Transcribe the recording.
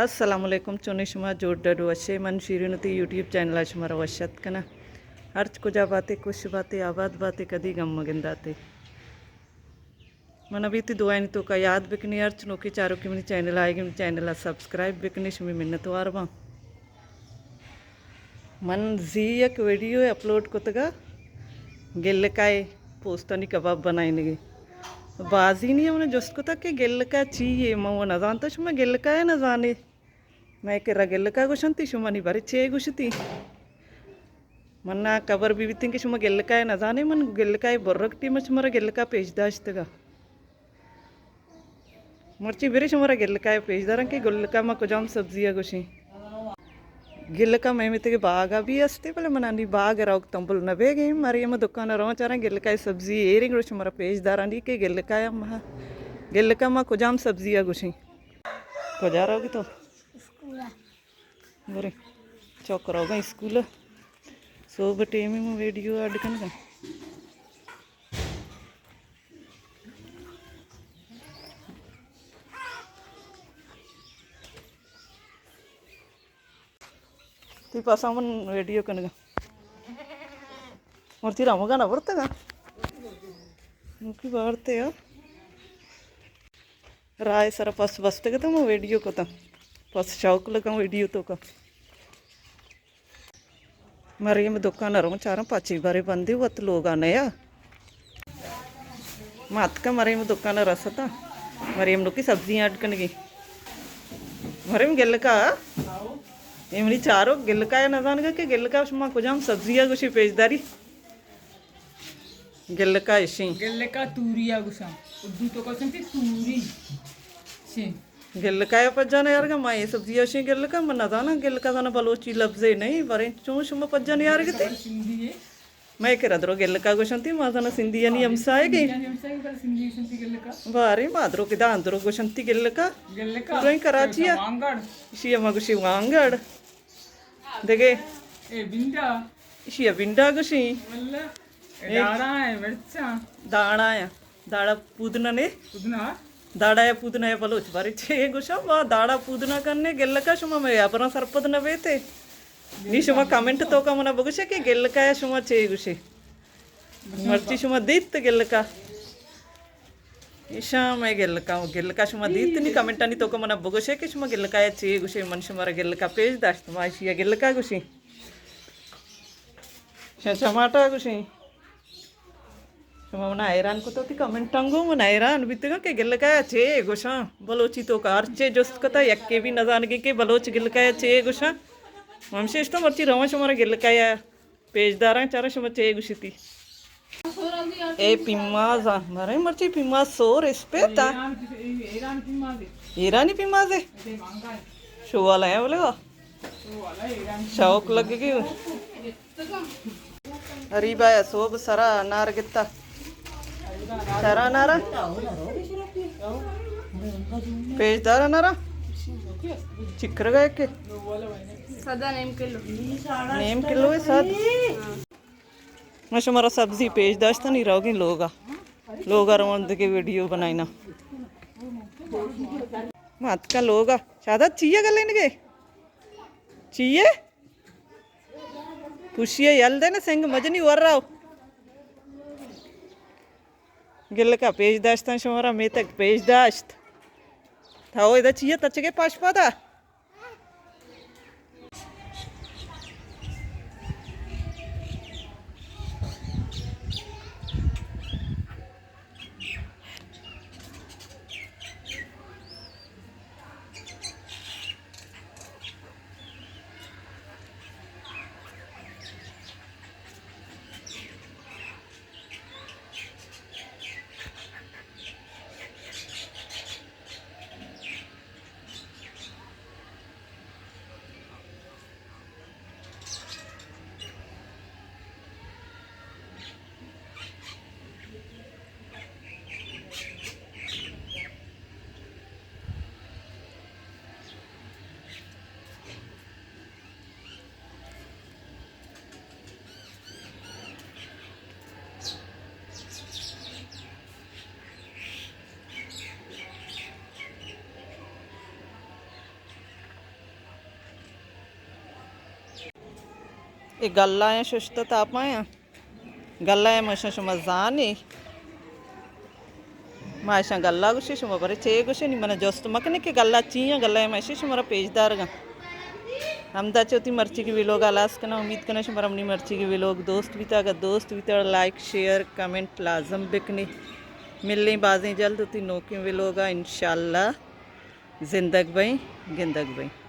السلام علیکم، چونیں شما؟ جوڑ ڈڈ وشے؟ من شیرین وتی یوٹیوب چینل ءَ شمارا وش اتک کناں۔ ہرچ کجا باتے، خوش باتے، آباد باتے، کدی گم مگنداتے۔ من ابھی تی دعائیں توکا یاد بکنی، ہرچ نوکیں چاروکے منی چینل آئیگی، منی چینل ءَ سبسکرائب بکنی، شمی منتوار باں۔ من زی یک ویڈیو اپلوڈ کتگا، گلکائے پوستانی کباب بنائینگی۔ بازینی من جست کتا کہ گلکا چی یے، من وہ نزانتا، شما گلکائے نزانے۔ مئے کرا گلکا گوشنتی، شما نی بارے چے گوشتی؟ من نا خبر بی بیتیں کہ شما گلکائے نزانے، من گلکائے برک ٹیم شمارا گلکا پیش داشتگا۔ مرچی برے شمارا گلکا ءَ پیش داراں کہ گلکا ما کجام سبزی ءَ گوشیں۔ گلکا مئے میتگ ءَ باگ ءَ بھی استے، بلے من انی باگ ءَ روگ تمبل نہ بیگ ءَ۔ مریم دکان ءَ رواں چاراں گلکا ءِ سبزی ایریں، گڑا شمارا پیش داراں کہ گلکا ءَ ما، گلکا ما کجام سبزی ءَ گوشیں۔ کجا روگ تو؟ اسکول ءَ۔ برے چوک روگا اسکول ءَ۔ صبح ٹیم ءَ ما ویڈیو ایڈ کنگا۔ تئی پاسا من ویڈیو کنگا۔ مرچی رمگا نہ برتگا۔ نوکی بارتے ہا۔ راہ سر پس بستگ تو من ویڈیو کتا۔ پس شوق لگا ویڈیو توکا۔ مریم دکان ءَ رواں چاراں پچی بارے بندی وت لوگا نیا۔ ما اتکا مریم دکان ءَ رستا۔ مریم نوکی سبزی ایڈ کنگی۔ مریم گلکا؟ اے منی چاروک گلکا ءَ نزانگا کہ گلکا شما کجام سبزی ءَ گوشی پیش داری؟ گلکا اشیں۔ گلکا توری ءَ گوشاں۔ اردو توکا گوشنتی توری۔ شیں۔ گلکا ءَ پجان یارگا، ما اے سبزی ءَ شیں گلکا، من نزاناں گلکا زاناں بلوچی لبزے نہیں، باریں چون شما پجان یارگتے؟ سندھی ہے۔ مئے کرا درو گلکا گوشنتی، ما زاناں سندھیانی ہمسائگے۔ سندھیانی ہمسائگے، بلے سندھی گوشنتی گلکا۔ باریں ما درو کدا اندرو گوشنتی گلکا۔ گلکا۔ پوریں کراچی ءَ۔ وانگڑ۔ اشی ءَ ما گوشی وانگڑ۔ دگہ۔ اے بنڈا۔ اشی ءَ بنڈا گوشیں۔ واللہ۔ اے اے۔ داڑا اے، مرچاں۔ داڑا اے۔ داڑا پودنا نے؟ پودنا۔ داڑا یا پودنا یا بلوچ بارے چے گوشاں؟ ما داڑا پودنا کنے گلکا، شما مئے ہبراں سرپد نہ بیتے۔ نی شما کمنٹ توکا منا بگوشے کہ گلکا یا شما چے گوشے۔ مرچی شما دیت گلکا۔ ایشاں مئے گلکا، گلکا شما دیت نی کمنٹانی توکا منا بگوشے کہ شما گلکا یا چے گوشے، من شمارا گلکا پیش داشت، ما اشی ءَ گلکا گوشیں۔ ایشاں چماٹا گوشیں۔ شما منا حیران کتو تی کمنٹاں گوں، من حیران بیتگاں کہ گلکا ءَ چے گوشاں۔ بلوچی توکا ہرچے جست کتا، یکے بھی نزانگی کہ بلوچ گلکا ءَ چے گوشاں۔ ہمشی اشتو مرچی رواں شمارا گلکا ءَ پیش داراں، چارا شما چے گوشتی۔ اے پیماز ءَ، باریں مرچی پیماز سور اسپیت ءَ۔ ایرانی پیماز ہے۔ شوال ہے بولے گا۔ شوق لگے گی۔ غریبا یا سوب سرا نار گتا۔ سرا نارا۔ پیش دارا نارا۔ چکر گئے کہ؟ سدا نیم کلو۔ نیم کلو ہے سد۔ من شمارا سبزی پیش داشتنی، روگیں لوگا۔ لوگا روان دگہ ویڈیو بنائینا۔ ما اتکا لوگا۔ شادت چیئے گلینگے؟ چیئے؟ پوشی ءَ یل دے نا سنگ مجنی ور راو۔ گلکا پیش داشتن شمارا میتگ پیش داشت۔ تھا او ادا چیئے تچگے پاش پادا۔ اے گلایاں ششتہ تاپایاں۔ گلایاں ماشاں شما زانے۔ ما اشاں گلا گوشے، شما برے چے گوشے، نی منا جست مکنے کہ گلا چی ایں، گلایاں ما اشی شمارا پیش دارگاں۔ ہمدا چہ وتی مرچیگی ویلوگ ءَ ہلاس کناں۔ امید کناں شمارا منی مرچیگی ویلوگ دوست بیتا۔ اگر دوست بیتا، لائک، شیئر، کمنٹ لازم بکنے۔ ملیں بازیں جلد وتی نوکیں ویلوگ ءَ انشاءاللہ۔ زندگ بئیں، گندگ بئیں۔